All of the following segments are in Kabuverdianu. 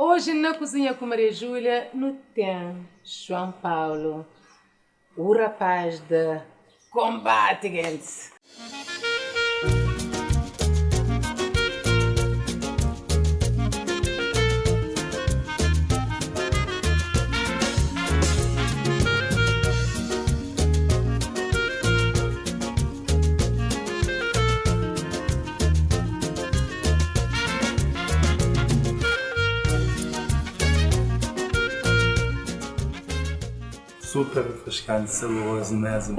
Hoje na Cozinha com Maria Júlia nu tem João Paulo, o rapaz de combate, gente. Super refrescante, saboroso mesmo.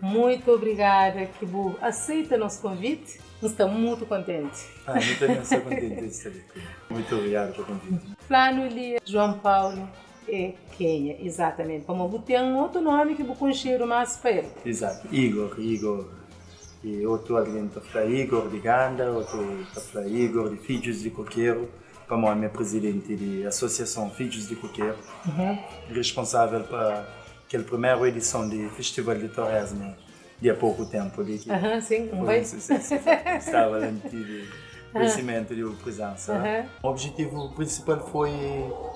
Muito obrigada que bu aceita nosso convite. Nós estamos muito contentes. Ah, eu também estou contente de estar aqui. Muito obrigado pelo convite. Flanu li João Paulo é quem exatamente. Como bu tem um outro nome que bu concheiro mais para ele. Exato, Igor, Igor. E outro alguém está falar Igor de Ganda, outro está falar Igor de Filhos de Coqueiro. Como é presidente da Associação Filhos de Coqueiro, responsável para aquela primeira edição do Festival de Torresmo de há pouco tempo. Ali, que Aham, sim, um foi bem. um sucesso. Estava lá de conhecimento de presença. O objetivo principal foi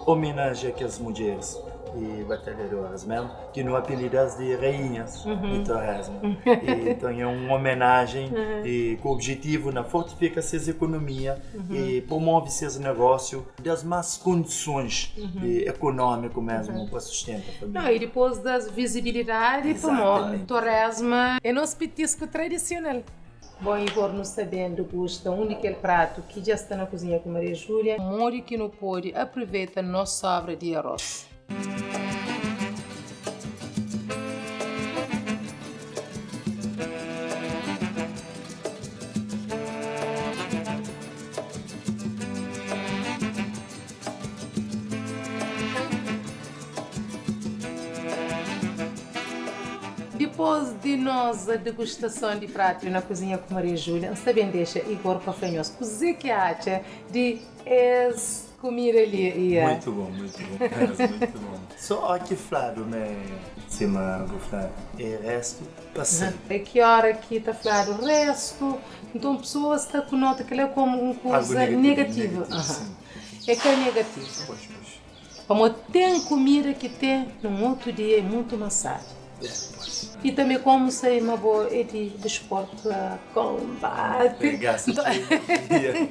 homenagem àquelas mulheres e batalhadoras mesmo, que no apelidas de rainhas de Torresmo. E, então é uma homenagem e com o objetivo na fortificar sua economia e promove seus negócios, das más condições de econômico mesmo para sustentar a família. Não, e depois das visibilidade, como Exatamente. Torresma é nosso petisco tradicional. Bom, Igor, não sabendo, gosta um daquele prato que já está na cozinha com Maria Júlia, more que não pode, aproveita nossa sobra de arroz. Depois de nós a degustação de prato na cozinha com Maria Júlia, sabem deixa Igor para fanhos, o que acha de es comida ali? Yeah. Muito bom, muito bom. Mesmo, muito bom. Só aqui flado, né? Cima, vou falar. E resto, passei. É que hora que está falando o resto, então a pessoa está com nota que ela é como uma coisa Algo negativa. negativo, negativo, Aham. sim. É que é negativo. Pois, pois. Como tem comida que tem num outro dia é muito maçado. É, pois. E também como sei uma boa é de desporto a combate. Gasta Então, dia.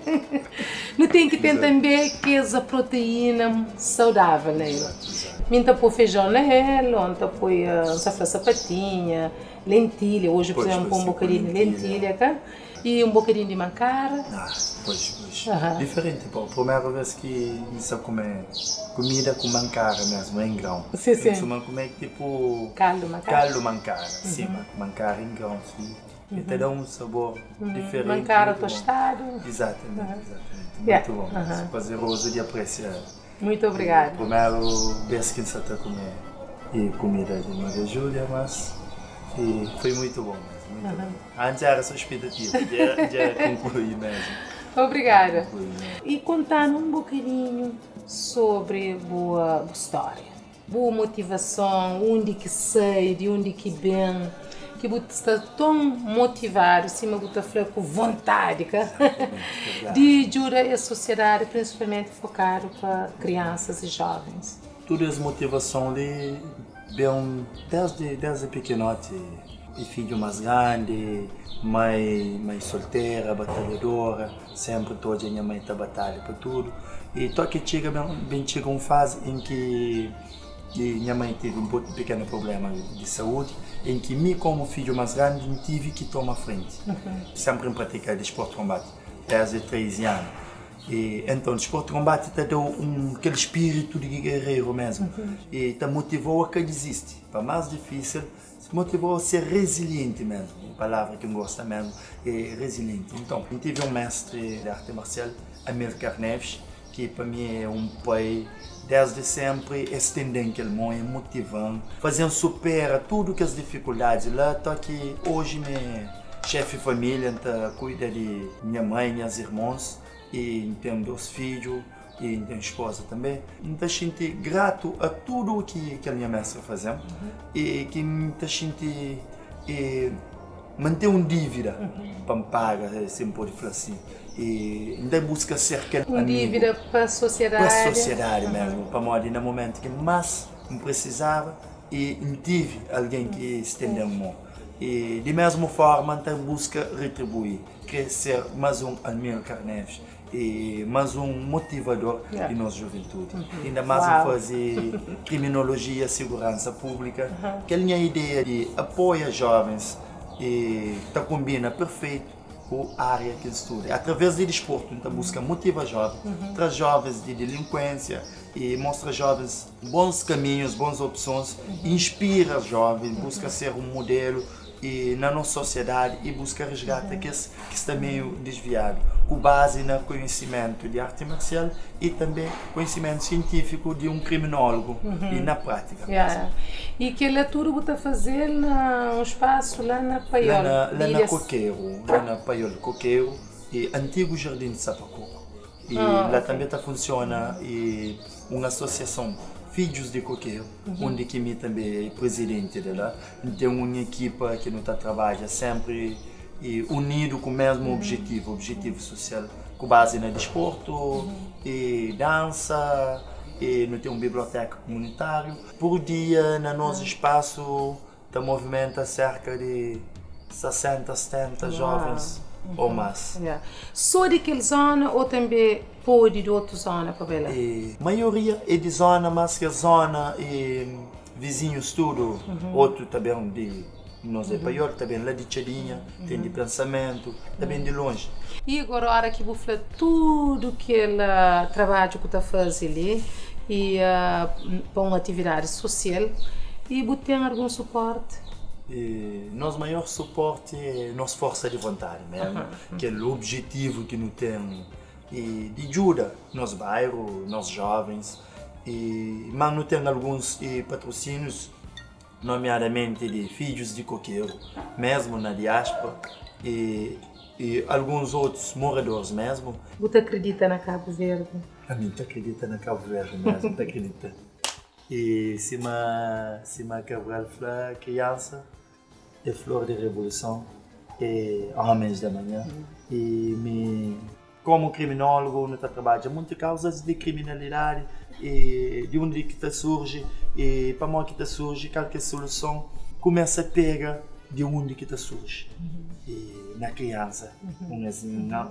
Não tem que ter Exato. também que essa proteína saudável, né? Exato, exato. Minta pôr feijão nela, onde põe safra sapatinha, lentilha, hoje Pois, por exemplo pois, um bocadinho de com lentilha. lentilha, tá? E um bocadinho de mancara. Ah, pois, pois. Aham. Diferente, pô. Primeira vez que me sabe comer comida com mancara mesmo, em grão. Sim, sim. Eu costumo comer tipo... Caldo mancara. Caldo mancara, sim, mancara em grão, sim. E te dá um sabor diferente. Mancara muito bom. tostado. Exatamente, exatamente. Yeah. Muito bom. Aham. Prazeroso de apreciar. Muito obrigada. Primeiro vez que está a comer e comida de Maria Júlia, mas e foi muito bom mesmo. Muito bom. Antes era só expectativa, já, já concluí mesmo. Obrigada. Concluí mesmo. E contar um bocadinho sobre boa, boa história, boa motivação, onde que sai, de onde que vem, que você está tão motivado, cima você está com vontade cá, obrigado. de ajudar a sociedade, principalmente focado para crianças e jovens. Toda essa motivação ali, bem, desde, desde pequenote, e filho mais grande, mãe, mãe solteira, batalhadora, sempre toda a minha mãe está batalha para tudo. E tô que chega bem, bem chega uma fase em que e minha mãe teve um pouco- pequeno problema de saúde, em que me como filho mais grande tive que tomar frente. Sempre em praticar desporto de combate, desde 13 anos. E, então, o desporto de combate te deu um, aquele espírito de guerreiro mesmo. E te motivou a que desiste. Para mais difícil, te motivou a ser resiliente mesmo. A palavra que eu gosto mesmo é resiliente. Então, eu tive um mestre de arte marcial, Amilcar Neves, que para mim é um pai desde sempre estendendo aquele mão, é motivando, fazendo supera tudo que as dificuldades lá, tô que hoje me chefe de família, então, cuida de minha mãe, minhas irmãs e tenho dois filhos e tenho esposa também. Então sinto grato a tudo o que que a minha mestra fazendo e que me sinto e, Ma N ten un dívida pa N paga, si N pode fla si. I N ta buska ser kel amigu. Un dívida pa sosiedadi. Pa sosiedadi mésmu. Pamodi na momentu ki más N presizaba i N tive algen ki stende-m mon. I di mésmu fórma N ta buska retribui, krê ser más un Amilcar Neves i más un motivador di nos juventudi. Inda más N faze kriminolojia, siguransa públika. Kel nha ideia di apoia jóvens i ta konbina perfeitu ku ária ki N studa. Através di disportu N ta buska motiva jóvens, tra jóvens di dilinkuénsia i mostra jóvens bons kaminhus, bons opsons, inspira jóvens, buska ser un mudelu i na nos sosiedadi i buska resgata kes ki sta meiu disviadu, ku bazi na konhisimentu di arti marsial i tanbe konhisimentu sientifiku di un kriminólugu i na prátika mesmu. I kel-la tudu bu ta faze-l na un spasu la na Paiol? La na Kokeru, la na Paiol Kokeru, i antigu Jardin di Sapakoku. I la tanbe ta funsiona i un asosiason Fidjus di Kokeru, undi ki mi tanbe é prizidenti di la. N ten un ekipa ki nu ta trabadja senpri i unidu ku mesmu objetivu, objetivu sosial ku bazi na disportu i dansa i nu ten un biblioteka kumunitáriu. Pur dia na nos spasu ta movimenta serka di 60, 70 jovens ou más. Sô di kel zona ou tanbê pode di otu zona pa bai la? Maioria é di zona, mas kes zona e Vizinhus tudu, otu ta ben di nos é paior, ta ben la di Txadinha, ten di Pensamentu, ta ben di lonji. Igor, ora ki bu fla tudu kel trabadju ku ta faze li i pa un atividadi sosial, i bu ten algun suporti? Nos maior suporti é nos forsa di vontadi mesmu, kel objetivu ki nu ten di djuda nos bairu, nos jovens. E ma nu ten alguns e patrosínius, nomeadamenti di Fidjus di Kokeru, mesmu na diáspora, e e alguns otus moradores mesmu. Bu ta kridita na Kabu Verdi? Ami N ta kridita na Kabu Verdi mesmu, N ta kridita. E sima sima Cabral fla, kriansa é flor di revoluson, é homens di amanhã. E mi. Komu kriminólogu, nu ta trabadja monti kauzas di kriminalidadi i di undi ki ta surji i pamodi ki ta surji, kal ki é soluson. Kumesa pega di undi ki ta surji i na kriansa un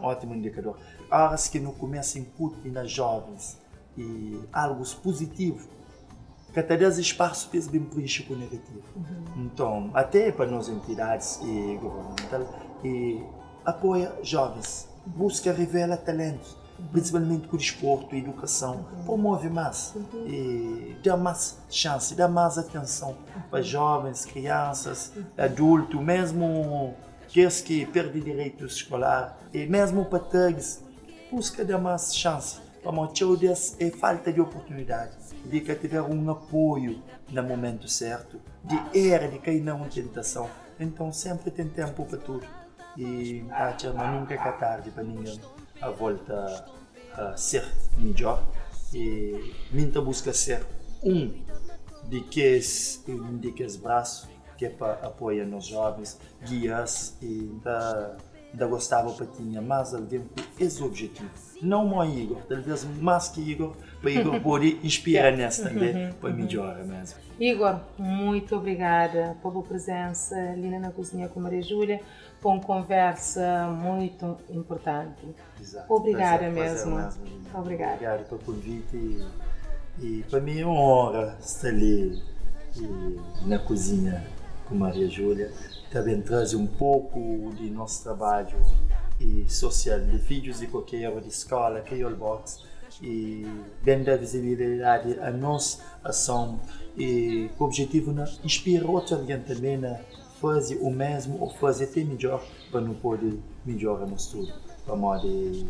ótimu indikador. Óras ki nu kumesa inkuti na jovens i algus puzitivu, ka ta da-s spasu pa es ben prinxi ku negativu. Nton, até pa nos entidadis i governamental i apoia jovens, buska revela talentus, prinsipalmenti ku disportu, idukason, promove mas i da mas xansi, da mas atenson pa jovens, kriansas, adultu, mesmu kes ki perdi direitus skolar i mesmu pa thugs, buska da mas xansi. Pamodi txeu di es é falta di oportunidadi, di ka tiver un apoiu na momentu sertu, di era, di kai na un tentason. Enton, senpri ten tenpu pa tudu i N ta atxa ma nunka é ka tardi pa ningen a volta a ser midjor. I mi N ta buska ser un di kes di kes brasu ki é pa apoia nos jovens, gia-s i N ta N ta gostaba pa tinha más algen ku es objetivu. Não mó Igor, talvez más ki Igor, pa Igor pode inspira nes tanbê pa midjora mesmu. Igor, muito obrigada pa bu presensa li na Na Kuzinha ku Maria Júlia, pa un konversa muito importanti. Exato. Obrigada Prazer, prazer mesmu. mesmu, Lina. Obrigada. Obrigadu pa konviti i pa mi é un onra sta li na kuzinha ku Maria Júlia. Ta ben traze un poku di nos trabadju i sosial di Fidjus di Kokeru, di Skola Kriol Box i ben da vizibilidadi a nos ason i ku objetivu na inspira otus algen tanbe na faze u mesmu o faze ate midjor pa nu pode midjora nos tudu pamodi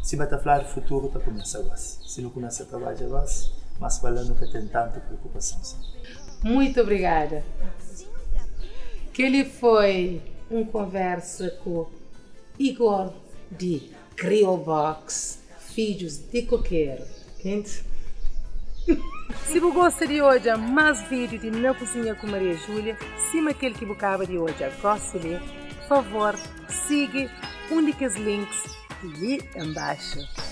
sima ta fladu futuru ta kumesa gosi si nu kumesa trabadja gosi mas pa la nu ka ten tantu preokupason si. Muito obrigada. Kel-li foi un konversa ku Igor di Kriol Box, Fidjus di Kokeru. Kenti? Si bu gosta di odja más vídiu di Na Kuzinha ku Maria Júlia, sima kel ki bu kaba di odja gósi li, favor sigi un di kes links li enbaxu.